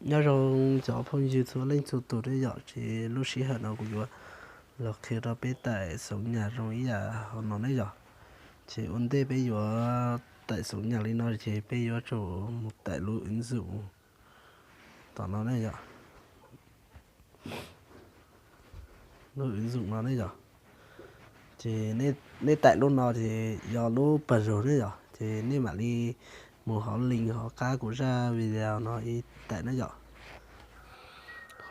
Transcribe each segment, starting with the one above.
Nyob zoo cov phooj ywg txhua leej txhua tus ne yom, ces lub sij hawm no kuv yuav los qhia rau peb taim xoov nyas zoo ib yam hauv no ne yom. Ces ua ntej peb yuav taim xoov nyas li no ces peb yuav tsum mus taim lub ứng dụng tom no ne yom. Lub ứng dụng no ne yom. Ces nej taim lub no ces yog lub Pajug ne yom, ces nej mam li mus hauv link hauv qab kuv zaj video no ib taim ne yom.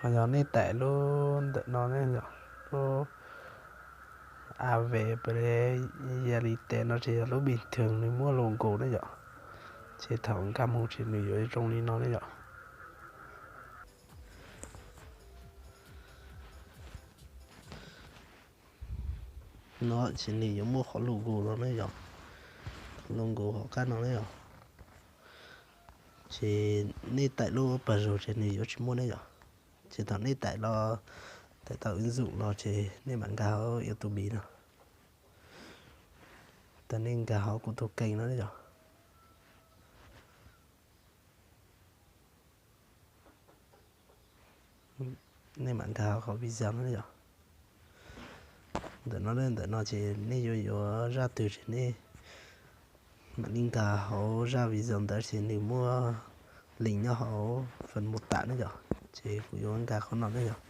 Ho yog nej taim lub ntawm no ne yom, lub A V P Yalite no ces yog lub bình thường nws muaj logo ne yom. Ces thaum nkag mus ces nws yuav zoo li no ne yom. No ces nws yuav muaj qhov logo no ne yom, logo hauv qab no ne yom. Ces nej taim lub Pajug ces nws yuav tsis muaj ne yom. Ces thaum nej taim los, taim tau ứng dụng los ces nej mam nkag hauv YouTube no, thaum nej nkag hauv kuv tus kênh no ne yom. Nej mam nkag hauv qhov video no yom. Ntawm no, ntawm no ces nej yuav yuav zaj twg ces nej mam li nkag hauv zaj video ntawd ces nws muaj link nyob hauv phần mô tả ne yom. Ces kuv yuav nkag qhov no ne yom.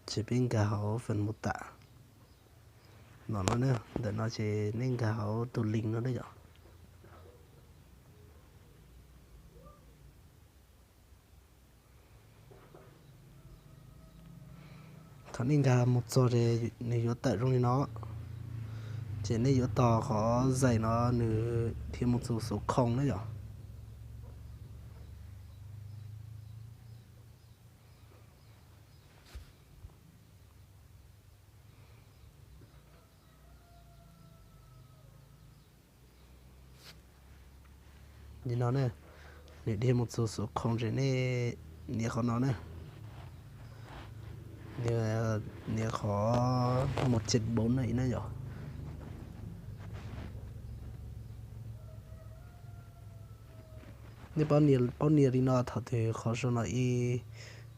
Ces peb nkag hauv phần mô tả no no ne, ntawm no ces nej nkag hauv tus link no ne yom. Thaum nej nkag mus txog ces nws yuav tawm zoo li no, ces nej yuav tos qhov zais no nws dhia mus txog số không ne yom. Li no ne, nws dhia mus txog số không ces nej nias qhov no ne, nias qhov một chín bốn no ib ne yom. Nej paub nias li no thaum twg qhov sau no ib,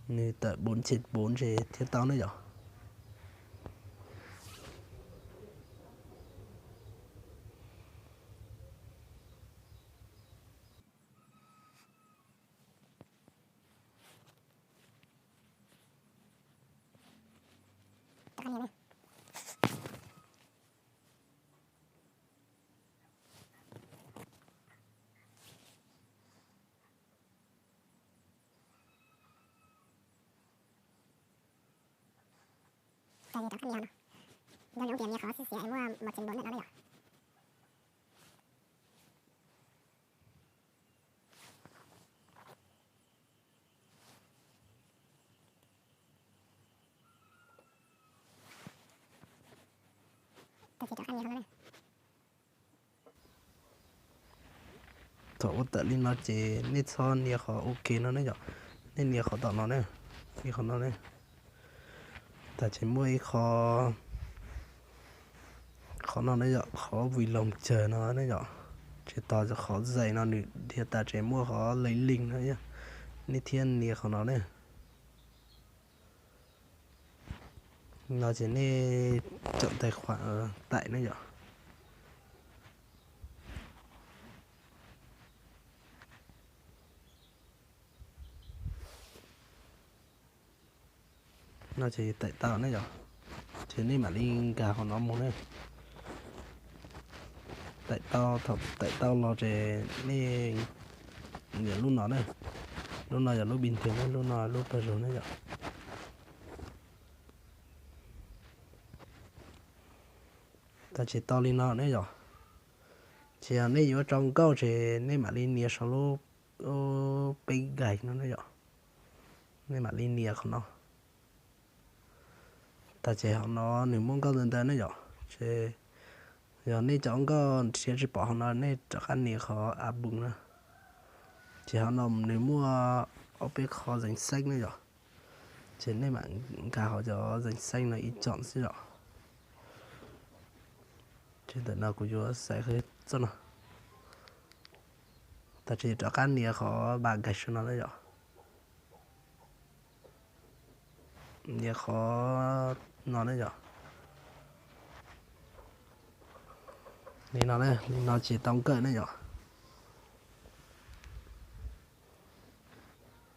nws tawm bốn chín bốn ces thiaj tau ne yom. Rov qab nias no, nco ntsoov tias nias qhov xib xiav es muaj một chín bốn ntawm no na yom. Thaum ua tawm li no ces nej txhob nias qhov OK no ne yom, nej nias qhov tom no ne, nias qhov no ne. Tas ces muaj ib qho, qhov no ne yom, qhov vui lòng chờ no ne yom, ces tos qhov zais no nws dhia tas ces muaj qhov lees link no, nej thiaj nias qhov no ne. No ces nej chọn tài khoản tải ne yom. No ces tải tau ne yom. Ces nej mam li nkag qhov no mus ne. Tải tau, thaum tải tau los ces nej nias lub no ne. Lub no yog lub bình thường ne, lub no lub Pajug ne yom. Tas ces tau li no ne yom. Ces yog nej yuav tso nkauj ces nej mam li nias saum lub peb gais no ne yom. Nej mam li nias qhov no. Tas ces hauv no nws muaj nkauj ntau ntau ne yom. Ces yog nej cov nkauj nrhiav tsis pom hauv no nej rov qab nias qhov A Bung na. Ces hauv no nws muaj ob peb qho danh sách ne yom. Ces nej mam nkag hauv cov danh sách no ib chọn xwb yom. Ces ntawm no kuv yuav xaiv txoj no. Tab sis rov qab nias qhov background no ne yom. Nias qhov no ne yom. Li no, li no ces tau nkawm ne yom.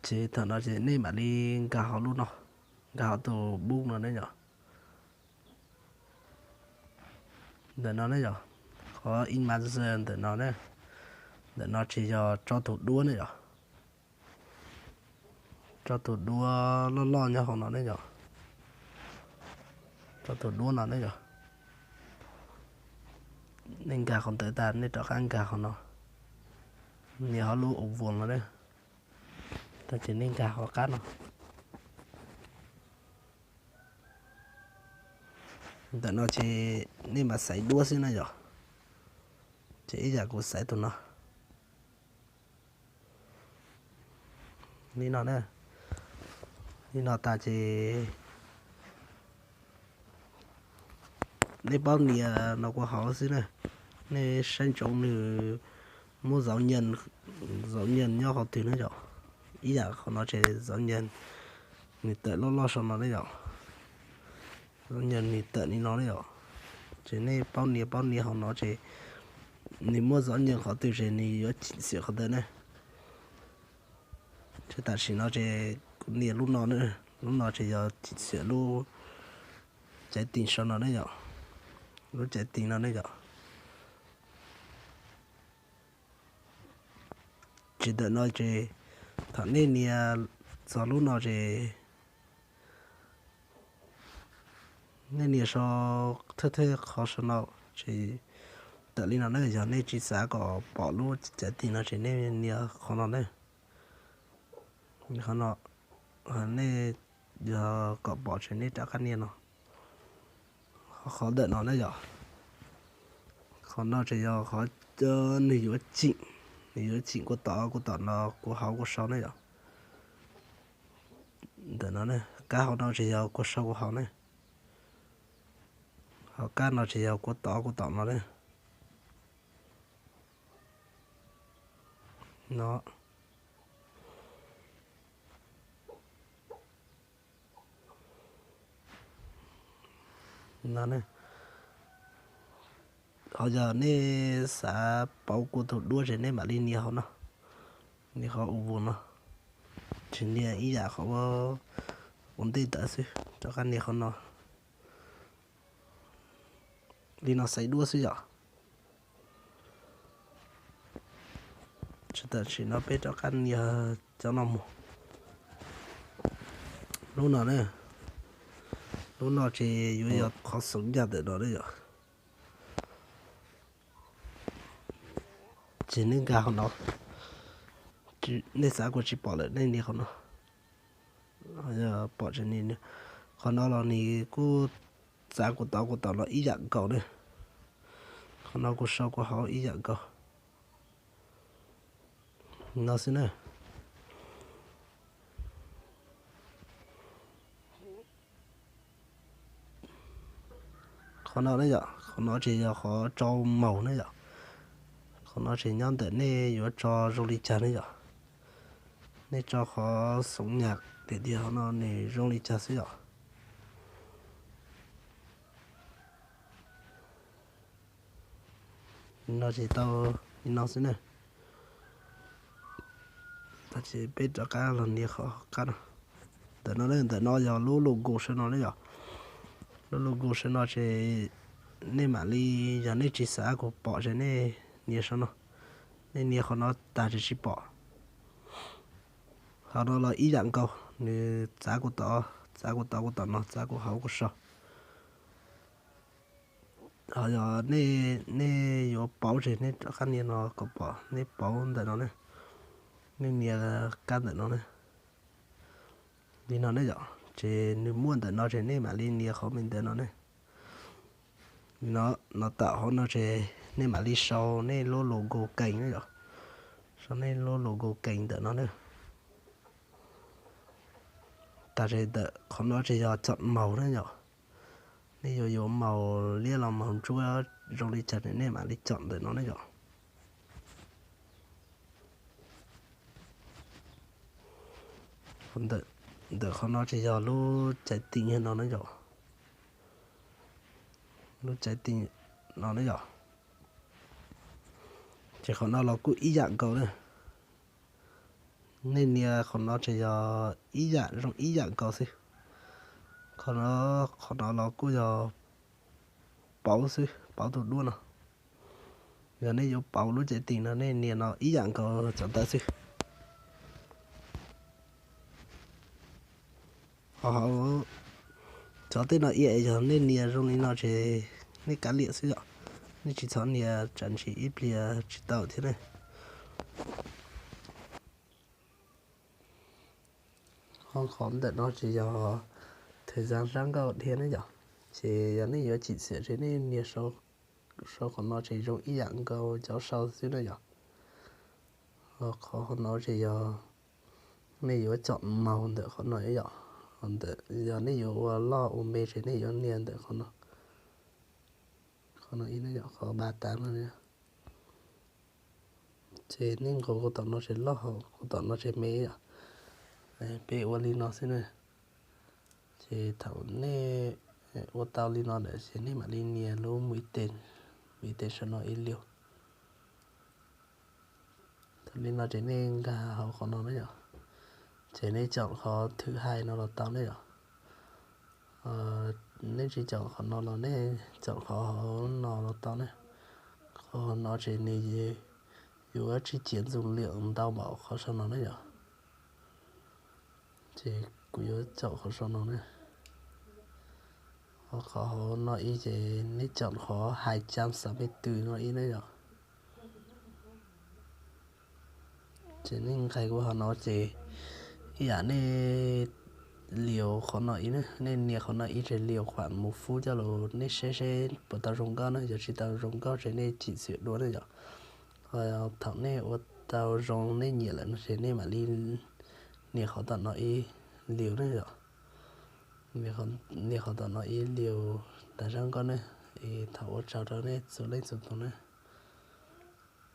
Ces thaum no ces nej mam li nkag hauv lub no, nkag hauv tus book no ne yom. Ntawm no ne yom, qhov image ntawm no ne, ntawm no ces yog tso tus duab ne yom. Tso tus duab loj loj nyob hauv no ne yom. Tso tus duab no ne yom. Nej nkag qhov ntawd tas nej rov qab nkag qhov no, nias hauv lub ua vos no ne, tab sis nej nkag qhov qab no. Ntawm no ces nej mam xaiv duab xwb na yom. Ces ib yam kuv xaiv tus no. Li no na, li no tas ces nej paub nias no kuv hauv xwb na. Nej saib ntsoov nws muaj zauv nyas, zauv nyas nyob qhov twg na yom. Ib yam qhov no ces zauv nyas, nws tawm loj loj saum no ne yom. Zauv nyas nws tawm li no ne yom. Ces nej paub nias paub nias hauv no ces nws muaj zauv nyas qhov twg ces nws yuav chim xiam qhov ntawd ne. Ces tam sim no ces kuv nias lub no, lub no ces yog chim xiam lub caiv tis saum no ne yom. Lub caiv tis no ne yom. Ces ntawm no ces thaum nej nias txog lub no ces nej nias sau thawj thawj qhov saum no ces tawm li no ne. Yog nej tsis xav kom pom lub caiv tis no ces nej nias qhov no ne. Qhov no, nej yog kom pom ces nej rov qab nias no. Qhov ntawm no ne yom. Qhov no ces yog qhov nws yuav chim, nws yuav chim kuv tom, kuv tom no kuv hauv kuv sau ne yom. Ntawm no ne, kab hauv no ces yog kuv sau kuv hauv ne. Hauv kab no ces yog kuv tom kuv tom no ne. No. Ho yog nej xav pauv kuv tus duab ces nej mam li nias hauv no, nias qhov ua vos no, tsis nias ib yam qhov ua ntej ntawd xwb, rov qab nias qhov no. Li no xaiv duab xwb yom. Tam sim no peb rov qab nias cov no mus. Lub no ne, lub no ces yuav yog qhov xoom nyas ntawm no ne yom. Ces nej nkag qhov no, nej xav kuv tsis pom lawm nej nias qhov no, pom tsis ni. Qhov no los nws kuj txav kuv tod kuv tom no ib yam nkaus ne. Qhov no kuv sau kuv hauv ib yam nkaus. No xwb na. Qhov no ne yom, qhov no ces yog qhov tso maus ne yom. Qhov no ces nyob ntawm nej yuav tso zoo li cas ne yom. Nej tso qhov xoom nyas tiag tiag qhov no nws zoo li cas xwb yom. No ces tau li no xwb na. Tab sis peb rov qab los nias qhov qab no. Ntawm no, ntawm no yog lub logo saum no ne yom. Lub logo saum no ces nej mam li, yog nej tsis xav kuv pom ces nej nias saum no. Nej nias qhov no tas ces tsis pom. Qhov no los ib yam nkaus, nws txav kuv tod, txav kuv tod kuv tom no, txav kuv hauv kuv sau. Ho yog nej yuav pauv ces nej rov qab nias no kom pom, nej pauv ntawm no ne, nej nias kab ntawm no ne. Li no ne yom, ces nws muaj ntawm no ces nej mam li nias qhov me ntawm no ne. No, no tawm hauv no ces nej mam li sau nej lub logo kees ne yom. Sau nej lub logo kees ntawm no ne. Tas ces ntawm qhov no ces yog chom maus ne yom. Nej yuav yuav maus liab los maus ntsuab zoo li cas ces nej mam li chom ntawm no ne yom. Ntawm, ntawm qhov no ces yog lub caiv tim no na yom. Lub caiv tim no na yom. Ces qhov no los kuj ib yam nkaus na. Nej nias qhov no ces yog ib yam zoo ib yam nkaus xwb. Qhov no, qhov no los kuj yog pauv xwb, pauv tus duab no. Yog nej yuav pauv lub caiv tim no nej nias no ib yam nkaus cov ntawd xwb. Ho hauv cov tej no iam yog nej nias zoo li no ces nej kav liam xwb yom. Nej tsis txhob nias tsam ntsis ib pliag tsis tau thiab ne. Ho qhov ntawm no ces yog thawj zaj zaj nkauj dhia ne yom. Ces yog nej yuav chim xiam ces nej nias sau qhov no ces zoo ib yam nkaus cov sau xwb na yom. Ho qhov no ces yog nej yuav chọn màu ntawm qhov no yom. Ntawm yog nej yuav ua loj ua me ces nej yuav nias ntawm qhov no. Qhov no ib, qhov ba tas no. Ces nej nqus qhov tom no ces loj, qhov tom no ces me yom. Peb ua li no xwb na. Ces thaum nej ua tau li no lawm ces nej mam li nias lub mui tes, mui tes saum no ib liu. Thaum li no ces nej nkag hauv qhov no na yom. Ces nej chọn qhov thứ hai no los tau ne yom. Nej tsis chọn qhov no los nej chọn qhov hauv no los tau ne. Qhov no ces nws yuav tsis chiav ntxoos liam ntau npaum qhov saum no ne yom. Ces kuv yuav chọn qhov saum no ne. Ho qhov hauv no ib ces nej chọn qhov hai trăm sáu mươi tư no ib ne yom. Ces nej nqis ua qhov no ces ib yam nej liu qhov no ib, nej nias qhov no ib ces liu khoảng một phút coj los nej saib seb puas tau zoo nkauj na, yog tsis tau zoo nkauj ces nej chỉnh sửa dua ne yom. Ho thaum nej ua tau zoo nej nyiam lawm no ces nej mam li nias qhov tom no ib liu ne yom. Nias qhov tom no ib liu tas zaj nkauj ne. Es thov ua tsaug rau nej txhua leej txhua tus ne.